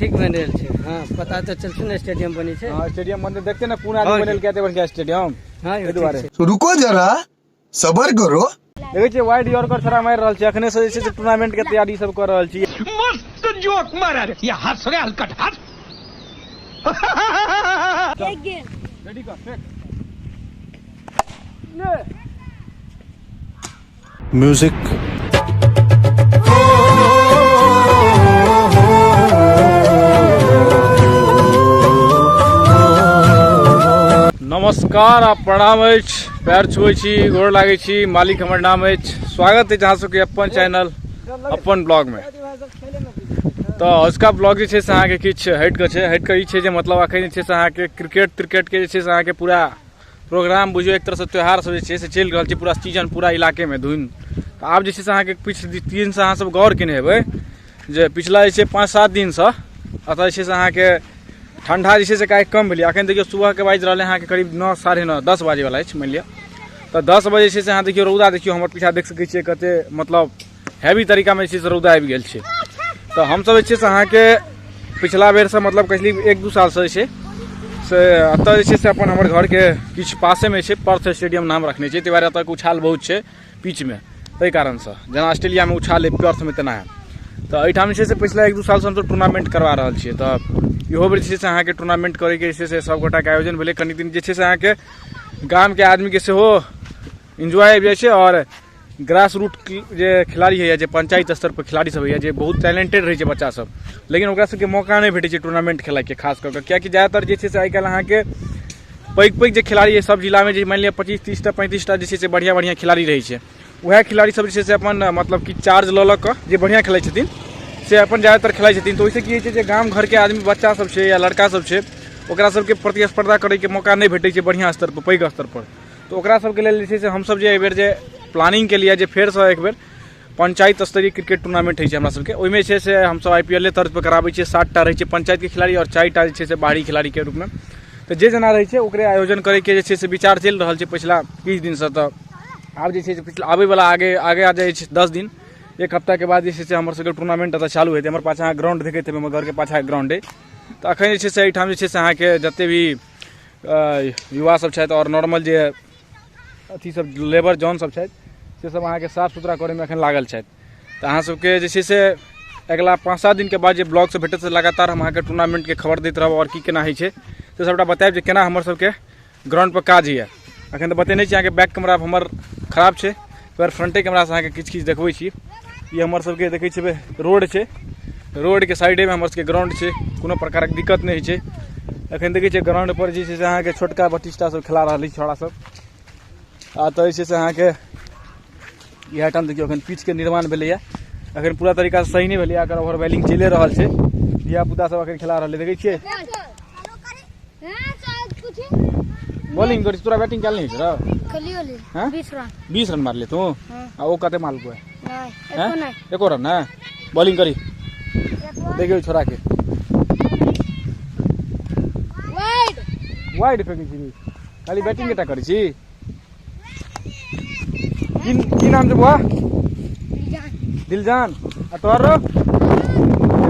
ठीक बनि रहल छै। हाँ, पता तऽ चलतै ने स्टेडियम बनै छै। हाँ, स्टेडियम बनतै, देखते ने कोन आदमी और की। बनेलकै एते बढ़िया स्टेडियम। हाँ यौ, एहि दुआरे। ठीक छै। रुको जरा, सबर करो। देखै छियै वाइड यॉर्कर छोड़ा मारि रहल छै। अखने से जे छै से टूर्नामेंट के तैयारी सब कऽ रहल छी। मस्त जोक मारा रे, ये हंस रे हलकट हंस। रेडी कर फेंक। म्यूजिक। नमस्कार आ प्रणाम अछि, पैर छुए छी, गोर लागै छी, मालिक हमर नाम अछि। स्वागत अछि अहाँ सबके अपन चैनल अपन ब्लॉग में। तऽ अजुका ब्लॉग जे छै से अहाँके किछु हटि कऽ छै। हटि कऽ ई छै जे मतलब अखन जे छै से अहाँके क्रिकेट त्रिकेट के जे छै से अहाँके पूरा प्रोग्राम बुझियौ एक तरहसँ त्यौहार सब जे छै से चलि रहल छै, पूरा सीजन पूरा इलाकेमे धुन। तऽ आब जे छै से अहाँके किछु दिनसँ अहाँ सब गौर केने हेबै जे पिछला जे छै 5-7 दिनसँ एतऽ जे छै से अहाँके ठंडा जे छै से काहे कम भेलै। अखन देखियौ सुबहके बाजि रहलै अहाँके करीब 9, 9:30, 10 बाजैवला अछि मानि लिअ। तऽ 10 बजे छै से अहाँ देखियौ रौदा, देखियौ हमर पीछा देख सकै छियै कते मतलब हैवी तरीकामे जे छै से रौदा आबि गेल छै। तऽ हमसब जे छै से अहाँके पिछला बेरसँ मतलब कहली 1-2 सालसँ जे छै से एतऽ जे छै से अपन हमर घरके किछु पासेमे छै पर्थ स्टेडियम नाम रखने छै, ताहि दुआरे एतऽ उछाल बहुत छै पिचमे, ताहि कारणसँ जेना ऑस्ट्रेलियामे उछाल अइ पर्थमे तेना है। तऽ एहिठाम जे छै से पिछला 1-2 सालसँ हमसब टूर्नामेंट करवा रहल छियै। तऽ इहो बेर जे छै से अहाँके टूर्नामेंट करैके जे छै से सब गोटाके आयोजन भेलै। कनि दिन जे छै से अहाँके गामके आदमीके सेहो एन्जॉय आबि जाइ छै आओर ग्रास रूट जे खिलाड़ी होइए, जे पंचायत स्तर पर खिलाड़ी सब होइए, जे बहुत टैलेंटेड रहै छै बच्चा सब, लेकिन ओकरा सबके मौका नहि भेटै छै टूर्नामेंट खेलाइके, खास कऽ कऽ कियाकि ज्यादातर जे छै से आइकाल्हि अहाँके पैघ पैघ जे खिलाड़ी सब जिलामे जे मानि लिअ 25-30 टा 35 टा जे छै से बढ़िआँ बढ़िआँ खिलाड़ी रहै छै, उएह खिलाड़ी सब जे छै से अपन मतलब कि चार्ज लऽ लऽ कऽ जे बढ़िआँ खेलाइ छथिन से अपन ज्यादातर खेलाइ छथिन। तऽ ओहिसँ की होइ छै जे गाम घरके आदमी बच्चा सब छै या लड़का सब छै, ओकरा सबके प्रतिस्पर्धा करैके मौका नहि भेटै छै बढ़िआँ स्तर पर, पैघ स्तर पर। तऽ ओकरा सबके लेल जे छै से हमसब जे एहिबेर जे प्लानिंग केलियै जे फेरसँ एकबेर पंचायत स्तरीय क्रिकेट टूर्नामेंट होइ छै हमरा सबके, ओहिमे जे छै से हमसब I P L तर्ज पर कराबै छियै। 7 टा रहै छै पंचायतके खिलाड़ी आओर 4 टा जे छै से बाहरी खिलाड़ीके रूपमे। तऽ जे जेना रहै छै ओकरे आयोजन करैके जे छै से विचार चलि रहल छै पछिला किछु दिनसँ। तऽ आब जे छै से पिछला आबैवला आगे आगे आ जाइ छै 10 दिन 1 हफ्ताके बाद जे छै से हमर सबके टूर्नामेंट एतऽ चालू हेतै। हमर पाछाँ ग्राउंड देखैत हेबै, हमर घरके पाछाँ ग्राउंड अइ। तऽ अखन जे छै से एहिठाम जे छै से अहाँके जते भी युवा सब छथि आओर नॉर्मल जे अथी सब लेबर जॉन सब छथि से सब अहाँके साफ सुथरा करैमे अखन लागल छथि। तऽ अहाँ सबके जे छै से अगिला 5-7 दिनके बाद जे ब्लॉग सब भेटत से लगातार हम अहाँके टूर्नामेंटके खबर दैत रहब आओर की केना होइ छै से सबटा बतायब जे केना हमर सबके ग्राउंड पर काज होइए। अखन तऽ बतेने छी अहाँके बैक कैमरा हमर खराब छै, पर फ्रंटे कैमरासँ अहाँके किछु किछु देखबै छी। ई हमर सबके देखै छियै रोड छै, रोडके साइडेमे हमर सबके ग्राउंड छै, कोनो प्रकारक दिक्कत नहि होइ छै। अखन देखै छियै ग्राउंड पर जे छै से अहाँके छोटका बटिस्टा सब खेला रहल अछि छौड़ा सब। आ तऽ जे छै से अहाँके इएह ठाम देखियौ अखन पिचके निर्माण भेलैए, अखन पूरा तरीकासँ सही नहि भेलैए, एकर ओवर बैलिंग चलिए रहल छै। धिया पुता सब अखन खेला रहल देखै छियै। बॉलिंग करी, तोरा बैटिंग कयल नहि होइ छौ? हाँ? 20 रन। 20 रन मारले तू? आ ओ कते मारलको है? नहि, एको नहि। एको रन नहि? बॉलिंग करी देखियौ छोड़ा के। वाइड। वाइड फेकै छी, खाली बैटिंग टा करै छी। की नाम छै बुआ? दिलजान। आ तोहर?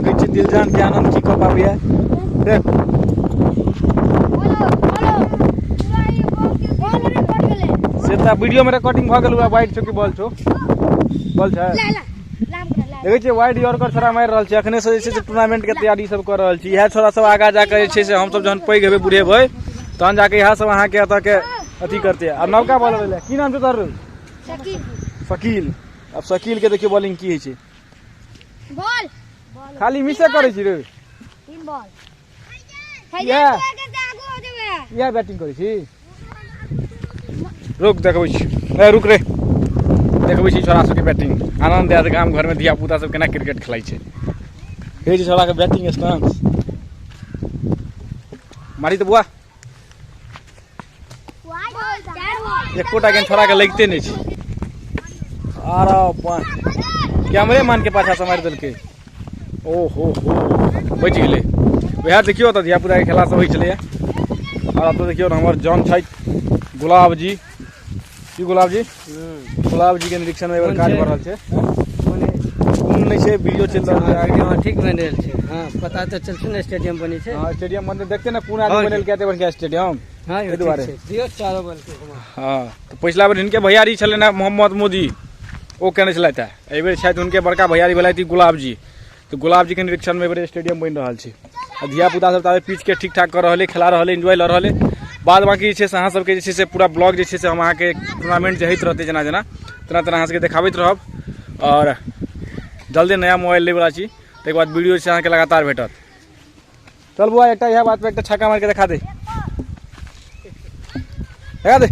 देखै छी दिलजान के आनंद की कऽ पाबैया। देख से तऽ वीडियो में रिकॉर्डिंग भऽ गेल, वाइड छौ कि बॉल छौ? बॉल छै। देखै छियै वाइड यॉर्कर छोड़ा मारि रहल छै। अखने से जे छै से टूर्नामेंट के तैयारी सब कऽ रहल छी। इएह छोड़ा सब आगाँ जाके जे छै से हमसब जहन पैघ हेबै, बुढ़ेबै, तहन जाके इएह सब अहाँके एतऽ के अथी करतै। आब नवका बॉलर एलै, की नाम छौ तोहर? शकील। आब शकील के देखियौ बॉलिंग की होइ छै। बॉल खाली मिसे करै छी रे। 3 बॉल। इएह बैटिंग करै छी। रुक देखबै छी, ए रुक रे, देखबै छी छोड़ा सबके बैटिंग। आनंद आयत गाम घरमे धिया पुता सब केना क्रिकेट खेलाइ छै। हे जे छोड़ा के बैटिंग स्टांस मारी तऽ बुआ एकोटा गेंद छोड़ा के लगिते नहि छै। आरा कैमरे मान के पाछा से मारि देलकै। ओ हो हो, बचि गेलै। वएह देखियौ तऽ धिया पुताके खेला सब होइ छलैए। आओर एतऽ देखियौ ने हमर जन छथि गुलाब जी। की गुलाब जी? गुलाब जी के निरीक्षण में एहि बेर काज भऽ रहल छै। कोन नहि छै, वीडियो चलि रहल छै। हाँ, ठीक बनि रहल छै। हाँ, पता तऽ चलतै ने स्टेडियम बनै छै। हाँ, स्टेडियम बनतै, देखते ने कोन आदमी हाँ, बनेलकै एते बढ़िया स्टेडियम। हाँ, एहि दुआरे। ठीक छै। दियौ चारो बॉल के घुमा। हाँ, तऽ पछिला बेर हिनके भैयारी छलनि हेँ मोहम्मद मोदी, ओ केने छलथि हेँ। एहिबेर छथि हुनके बड़का भैयारी भेलथि गुलाब जी, तऽ गुलाब जी के निरीक्षणमे एहिबेर स्टेडियम बनि रहल छै। आ धिया पुता सब ताबे पिच के ठीक ठाक कऽ रहल अइ, खेला रहल अइ, एन्जॉय लऽ रहल अइ। बाद बाकी जे छै से अहाँ सबके जे छै से पूरा ब्लॉग जे छै से हम अहाँके टूर्नामेंट जे होइत रहतै जेना जेना तेना तेना अहाँ सबके देखाबैत रहब। आओर जल्दी नया मोबाइल लैवला छी, ताहिके बाद वीडियो जे छै अहाँके लगातार भेटत। चल बुआ, एकटा इएह बात पर एकटा छक्का मारि के देखा दे, देखा दे,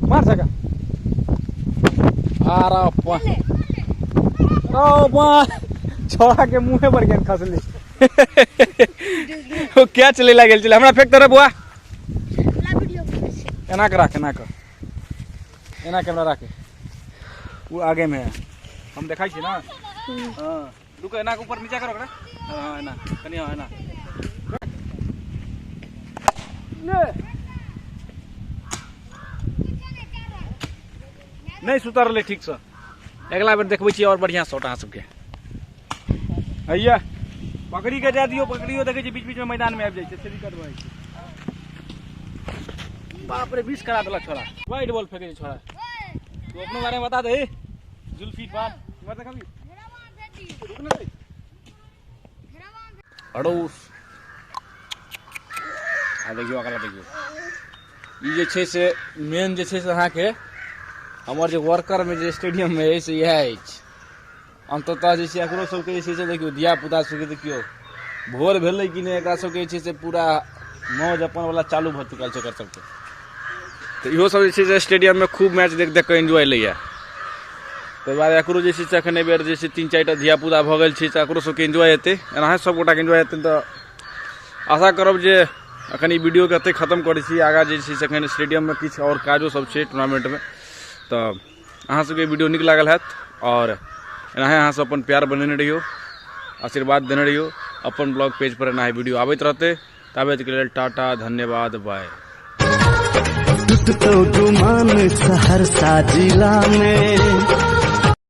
मार छक्का। आरा छोड़ा के मुँहे पर गेंद खसली। ओ क्या चले लागल छलै हमरा फेंक दे रे बुआ। एना के राख, एना के, एना कैमरा राख, वो आगे में है, हम देखाई छी ना। हाँ, रुको, एना के ऊपर नीचा करो ओकरा। हाँ, एना कनी, हाँ, एना। नहीं सुतरलै ठीक से, अगला बेर देखबै छी और बढ़िया शॉट अहाँ सबके। हैया पकड़ी के जा दियौ, पकड़ियो देखै छी बीच बीच में मैदान में आबि जाइ छै, से दिक्कत भऽ जाइ छै। बाप रे, 20 करा देलक छोड़ा। वाइड बॉल फेंकै छै छोड़ा। तू अपनो बारे में बता दे जुल्फी पाल, इम्हर देखबी। रुक ना रे। अड़ोस। आ देखियौ, एकरा देखियौ, ई जे छै से मेन जे छै से अहाँके हमर जे वर्कर में जे स्टेडियम में अछि से इएह अछि। अन्ततः जे छै एकरो सबके जे छै से देखियौ धिया पुता सबके देखियौ भोर भेलै कि नहि, एकरा सबके जे छै से पूरा मौज अपन वाला चालू भऽ चुकल छै एकर सबके। तऽ इहो सब जे छै से स्टेडियम में खूब मैच देख देख कऽ एन्जॉय लैया। ताहि दुआरे एकरो जे छै से एखन एहिबेर जे छै 3-4 टा धिया पुता भऽ गेल छै, तऽ एकरो सबके एन्जॉय हेतै, एनाहे सब गोटाके एन्जॉय हेतै। तऽ आशा करब जे एखन ई वीडियोके एतहि खतम करै छी। आगाँ जे छै से एखन स्टेडियममे किछु आओर काजो सब छै टूर्नामेंटमे। तऽ अहाँ सबके वीडियो नीक लागल हैत और एनाहे अहाँ सब अपन प्यार बनेने रहियौ, आशीर्वाद देने रहियौ। अपन ब्लॉग पेज पर एनाहे वीडियो आबैत रहतै। ताबे के लेल टाटा, धन्यवाद, बाय। टूटतो गुमान सहरसा जिला में।